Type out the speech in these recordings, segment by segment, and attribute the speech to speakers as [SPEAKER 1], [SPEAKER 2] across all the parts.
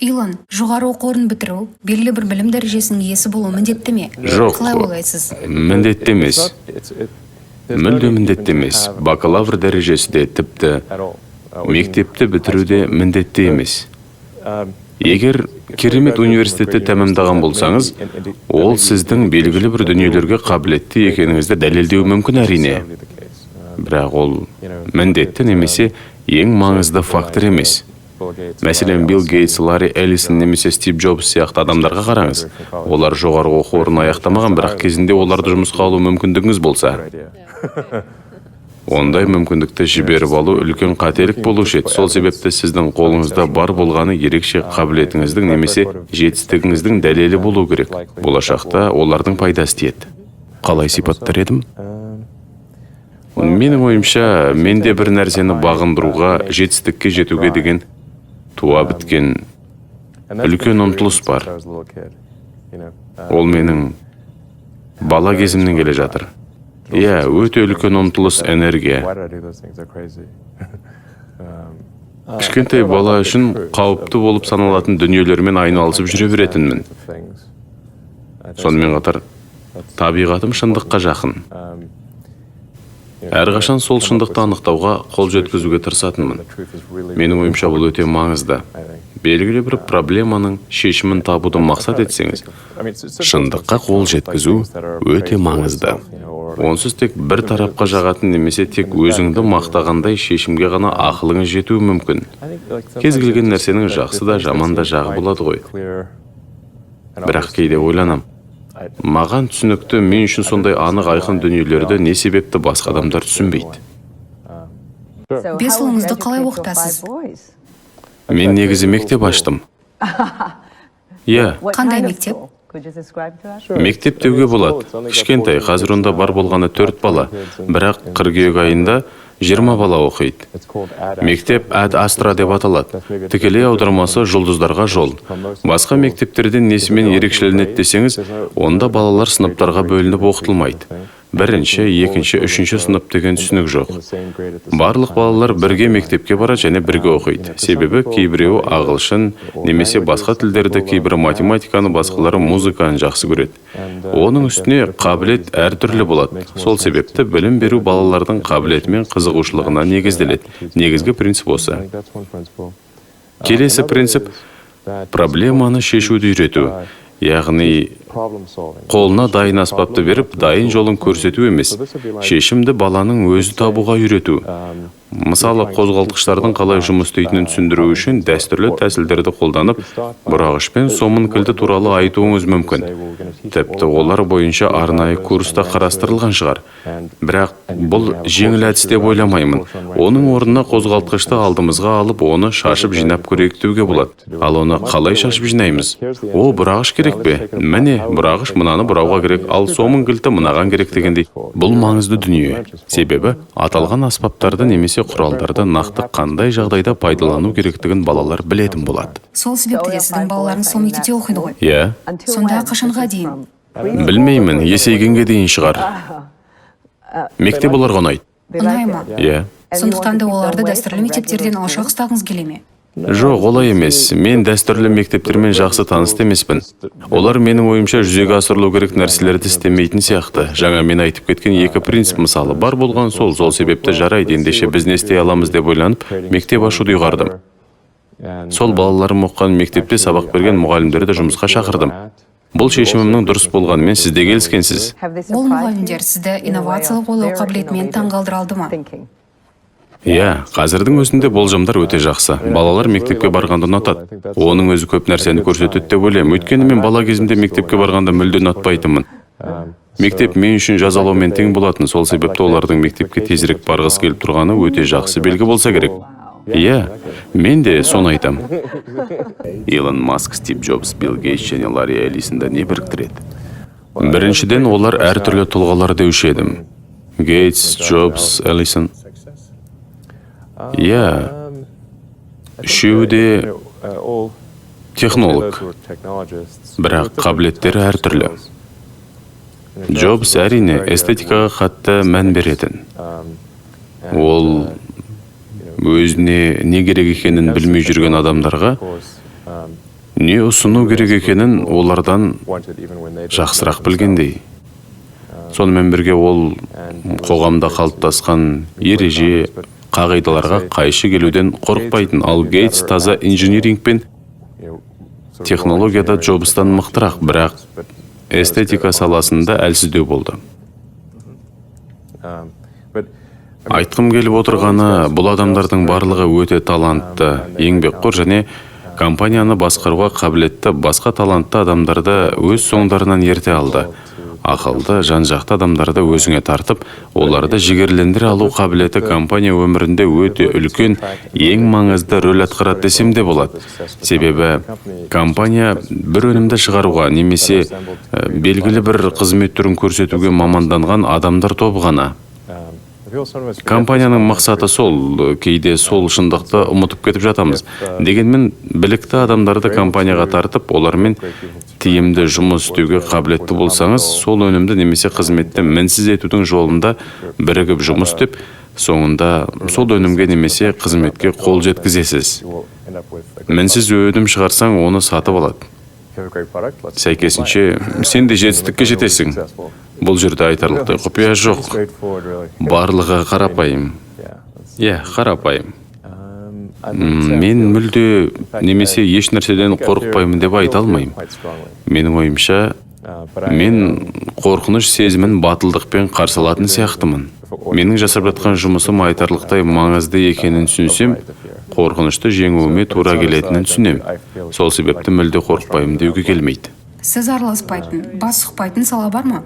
[SPEAKER 1] Илон, жоғары оқу орнын бітіру, белгілі бір білім дәрежесінің иесі болу міндетті ме?
[SPEAKER 2] Жоқ.
[SPEAKER 1] Қалай ойлайсыз?
[SPEAKER 2] Міндетті емес. Мүлде міндетті емес. Бакалавр дәрежесі де, тіпті мектепті бітіру де міндетті емес. Егер керемет университетті тәмамдаған болсаңыз, ол сіздің белгілі бір дүниелерге қабілетті екеніңізді дәлелдеуі мүмкін, әрине. Бірақ ол міндетті немесе ең маңызды фактор емес. Мәселен, Билл Гейтс, Ларри Эллисон немесе Стив Джобс сияқты адамдарға қараңыз. Олар жоғары оқу орнын аяқтамаған, бірақ кезінде оларды жұмысқа алу мүмкіндігіңіз болса, ондай мүмкіндікті жіберіп алу үлкен қателік болушы еді. Сол себепті сіздің қолыңызда бар болғаны ерекше қабілетіңіздің немесе жетістігіңіздің дәлелі болу керек. Болашақта олардың пайдасы тиеді. Қалай сипаттар едім? Менің ойымша, менде бір нәрсені бағындыруға, жетістікке жетуге деген туа біткен үлкен ұмтылыс бар. Ол менің бала кезімнен келе жатыр. Иә, өте үлкен ұмтылыс, энергия. Кішкентай бала үшін қауіпті болып саналатын дүниелермен айналысып жүре беретінмін. Сонымен қатар, табиғатым шындыққа жақын. Әрқашан сол шындықты анықтауға, қол жеткізуге тырысатынмын. Менің ойымша, бұл өте маңызды. Белгілі бір проблеманың шешімін табуды мақсат етсеңіз, шындыққа қол жеткізу өте маңызды. Онсыз тек бір тарапқа жағатын немесе тек өзіңді мақтағандай шешімге ғана ақылыңыз жетуі мүмкін. Кез келген нәрсенің жақсы да, жаман да жағы болады ғой. Бірақ кейде ойланам: маған түсінікті, мен үшін сондай анық, айқын дүниелерді не себепті басқа адамдар түсінбейді?
[SPEAKER 1] Бес ұлыңызды қалай оқытасыз?
[SPEAKER 2] Мен негізі мектеп аштым, иә.
[SPEAKER 1] Қандай мектеп?
[SPEAKER 2] Мектеп деуге болады, кішкентай. Қазір онда бар болғаны төрт бала, бірақ қыркүйек айында 20 бала оқиды. Мектеп Ад Астра деп аталады. Тікелей аудармасы — «Жұлдыздарға жол». Басқа мектептерден несімен ерекшеленеді десеңіз, онда балалар сыныптарға бөлініп оқытылмайды. Бірінші, екінші, үшінші сынып деген түсінік жоқ. Барлық балалар бірге мектепке барады және бірге оқиды. Себебі кейбіреуі ағылшын немесе басқа тілдерді, кейбірі математиканы, басқалары музыканы жақсы көреді. Оның үстіне қабілет әртүрлі болады. Сол себепті білім беру балалардың қабілеті мен қызығушылығына негізделеді. Негізгі принцип осы. Келесі принцип — проблеманы шешуді үйрету. Яғни қолына дайын аспапты беріп, дайын жолын көрсету емес, шешімді баланың өзі табуға үйрету. Мысалы, қозғалтқыштардың қалай жұмыс істейтінін түсіндіру үшін дәстүрлі тәсілдерді қолданып, бұрағыш пен сомын кілті туралы айтуыңыз мүмкін. Тіпті олар бойынша арнайы курс та қарастырылған шығар. Бірақ бұл жеңіл әдіс деп ойламаймын. Оның орнына қозғалтқышты алдымызға алып, оны шашып жинап көрейік деуге болады. Ал оны қалай шашып жинаймыз? О, бұрағыш керек пе? Міне, бұрағыш мынаны бұрауға керек, ал сомын кілті мынаған керек дегендей. Бұл маңызды дүние. Себебі аталған аспаптарды немесе құралдарды нақты қандай жағдайда пайдалану керектігін балалар білетін болады.
[SPEAKER 1] Сол себепті де сіздің балаларыңыз сол мектепте оқиды ғой?
[SPEAKER 2] Иә.
[SPEAKER 1] Сонда қашанға дейін?
[SPEAKER 2] Білмеймін, есейгенге дейін шығар. Мектеп оларға ұнайды.
[SPEAKER 1] Ұнай ма?
[SPEAKER 2] Иә.
[SPEAKER 1] Сондықтан да оларды дәстүрлі мектептерден алшақ ұстағыңыз келе ме?
[SPEAKER 2] Жоқ, олай емес. Мен дәстүрлі мектептермен жақсы танысты емеспін. Олар, менің ойымша, жүзеге асырылу керек нәрселерді істемейтін сияқты. Жаңа мен айтып кеткен екі принцип, мысалы, бар болған сол. Сол себепті жарайды, ендеше біз не істей аламыз деп ойланып, мектеп ашуды ұйғардым. Сол балаларым оқыған мектепте сабақ берген мұғалімдерді жұмысқа шақырдым. Бұл шешімімнің дұрыс болғанымен сіз де келіскенсіз.
[SPEAKER 1] Ол мұғалімдер сізді инновациялық ойлау қабілетімен таңғалдыра алды ма?
[SPEAKER 2] Иә, қазірдің өзінде болжамдар өте жақсы. Балалар мектепке барғанды ұнатады. Оның өзі көп нәрсені көрсетеді деп ойлаймын. Өйткені мен бала кезімде мектепке барғанда мүлде ұнатпайтынмын. Мектеп мен үшін жазалаумен тең болатын. Сол себепті олардың мектепке тезірек барғысы келіп тұрғаны өте жақсы белгі болса керек. Иә, мен де соны айтам. Илон Маск, Стив Джобс, Билл Гейтс және Ларри Эллисонды не біріктіреді? Біріншіден, олар әртүрлі тұлғалар деуші едім. Гейтс, Джобс, Эллисон. Иә, үшеуі де технолог, бірақ қабілеттері әртүрлі. Джобс, әрине, эстетикаға қатты мән беретін. Ол өзіне не керек екенін білмей жүрген адамдарға Не ұсыну керек екенін олардан жақсырақ білгендей. Сонымен бірге ол қоғамда қалыптасқан ереже, қағидаларға қайшы келуден қорықпайтын. Ал Гейтс таза инжиниринг пен технологияда Джобстан мықтырақ, бірақ эстетика саласында әлсіздеу болды. Айтқым келіп отырғаны, бұл адамдардың барлығы өте талантты, еңбекқор және компанияны басқаруға қабілетті басқа талантты адамдарды өз соңдарынан ерте алды. Ақылды, жан-жақты адамдарды өзіңе тартып, оларды жігерлендіре алу қабілеті компания өмірінде өте үлкен, ең маңызды рөл атқарады десем де болады. Себебі компания бір өнімді шығаруға немесе белгілі бір қызмет түрін көрсетуге маманданған адамдар тобы ғана. Компанияның мақсаты сол, кейде сол шындықты ұмытып кетіп жатамыз. Дегенмен білікті адамдарды компанияға тартып, олармен тиімді жұмыс істеуге қабілетті болсаңыз, сол өнімді немесе қызметті мінсіз етудің жолында бірігіп жұмыс істеп, соңында сол өнімге немесе қызметке қол жеткізесіз. Мінсіз өнім шығарсаң, оны сатып алады. Сәйкесінше, сен де жетістікке жетесің. Бұл жерде айтарлықтай құпия жоқ. Барлығы қарапайым. Иә, қарапайым. Мен мүлде немесе еш нәрседен қорықпаймын деп айта алмаймын. Менің ойымша, мен қорқыныш сезімін батылдықпен қарсы алатын сияқтымын. Менің жасап жатқан жұмысым айтарлықтай маңызды екенін түсінсем, қорқынышты жеңуіме тура келетінін түсінемін. Сол себепті мүлде қорықпаймын деуге келмейді.
[SPEAKER 1] Сіз араласпайтын, бас сұқпайтын сала бар ма?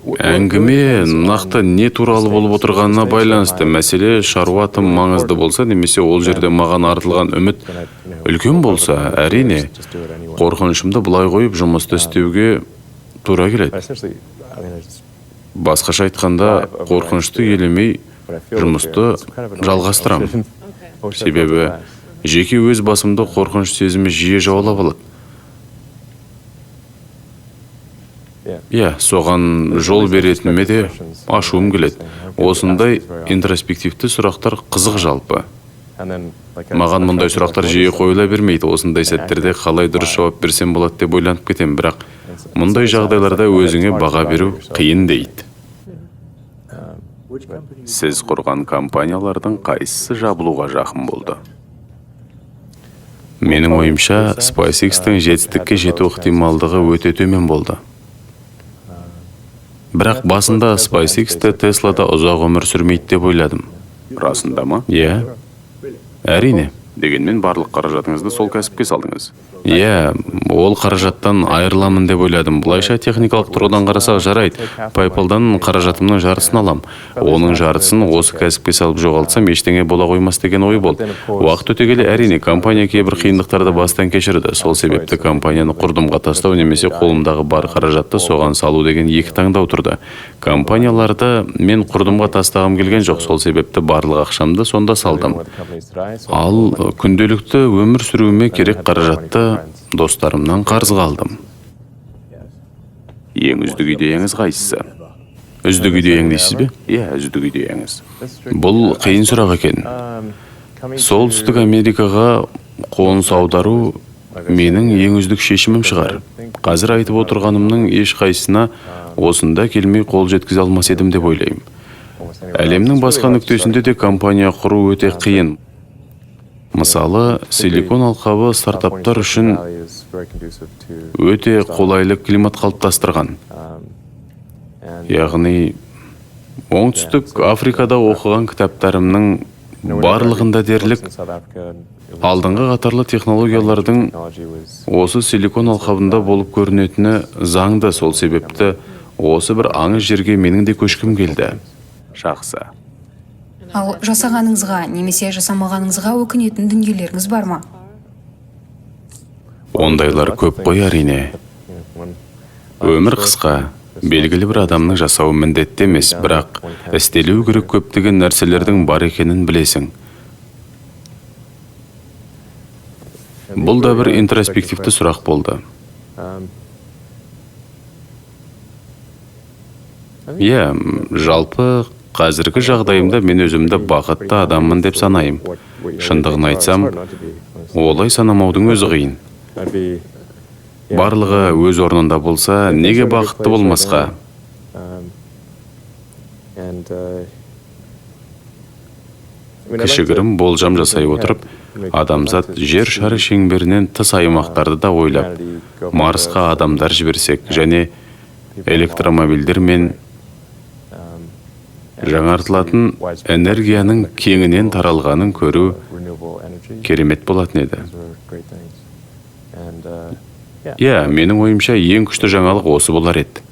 [SPEAKER 2] Әңгіме нақты не туралы болып отырғанына байланысты. Мәселе шаруа тым маңызды болса, немесе ол жерде маған артылған үміт үлкен болса, әрине, қорқынышымды былай қойып жұмысты істеуге тура келеді. Басқаша айтқанда, қорқынышты елемей жұмысты жалғастырамын. Себебі жеке өз басымды қорқыныш сезімі жиі жаулап алады. Иә, соған жол беретініме де ашуым келеді. Осындай интроспективті сұрақтар қызық жалпы. Маған мұндай сұрақтар жиі қойыла бермейді. Осындай сәттерде қалай дұрыс жауап берсем болады деп ойланып кетемін. Бірақ мұндай жағдайларда өзіңе баға беру қиын дейді. Сіз құрған компаниялардың қайсысы жабылуға жақын болды? Менің ойымша, SpaceX-тің жетістікке жету ықтималдығы өте төмен болды. Бірақ басында SpaceX-ті Теслада ұзақ өмір сүрмейді деп ойладым. Расында ма? Иә. Әрине. Дегенмен барлық қаражатыңызды сол кәсіпке салдыңыз. Иә, ол қаражаттан айырыламын деп ойладым. Былайша техникалық тұрғыдан қарасақ жарайды. PayPal-дан қаражатымның жартысын алам. Оның жартысын осы кәсіпке салып жоғалтсам, ештеңе бола қоймас деген ой болды. Уақыт өте келе, әрине, компания кейбір қиындықтарды бастан кешірді. Сол себепті компанияны құрдымға тастау немесе қолымдағы бар қаражатты соған салу деген екі таңдау тұрды. Компанияларды мен құрдымға тастағым келген жоқ, сол себепті барлық ақшамды сонда салдым. Ал күнделікті өмір сүруіме керек қаражатты достарымнан қарызға алдым. Ең үздік идеяңыз қайсысы? Үздік идеяң дейсіз бе? Иә, үздік идеяңыз. Бұл қиын сұрақ екен. Солтүстік Америкаға қоныс аудару менің ең үздік шешімім шығар. Қазір айтып отырғанымның ешқайсысына осында келмей қол жеткізе алмас едім деп ойлаймын. Әлемнің басқа нүктесінде де компания құру өте қиын. Мысалы, Силикон алқабы стартаптар үшін өте қолайлы климат қалыптастырған. Яғни, Оңтүстік Африкада оқыған кітаптарымның барлығында дерлік алдыңғы қатарлы технологиялардың осы Силикон алқабында болып көрінетіні заңды. Сол себепті осы бір аңыз жерге менің де көшкім келді. Жақсы.
[SPEAKER 1] Ал жасағаныңызға немесе жасамағаныңызға өкінетін дүниелеріңіз бар ма?
[SPEAKER 2] Ондайлар көп қой, әрине. Өмір қысқа, белгілі бір адамның жасауы міндетті емес, бірақ істелуі керек көптеген нәрселердің бар екенін білесің. Бұл да бір интроспективті сұрақ болды. Иә, жалпы Қазіргі жағдайымда мен өзімді бақытты адаммын деп санаймын. Шындығын айтсам, олай санамаудың өзі қиын. Барлығы өз орнында болса, неге бақытты болмасқа? Кішігірім болжам жасай отырып, адамзат жер шары шеңберінен тыс аймақтарды да ойлап, Марсқа адамдар жіберсек және электромобильдер мен жаңартылатын энергияның кеңінен таралғанын көру керемет болатын еді. Иә, менің ойымша, ең күшті жаңалық осы болар еді.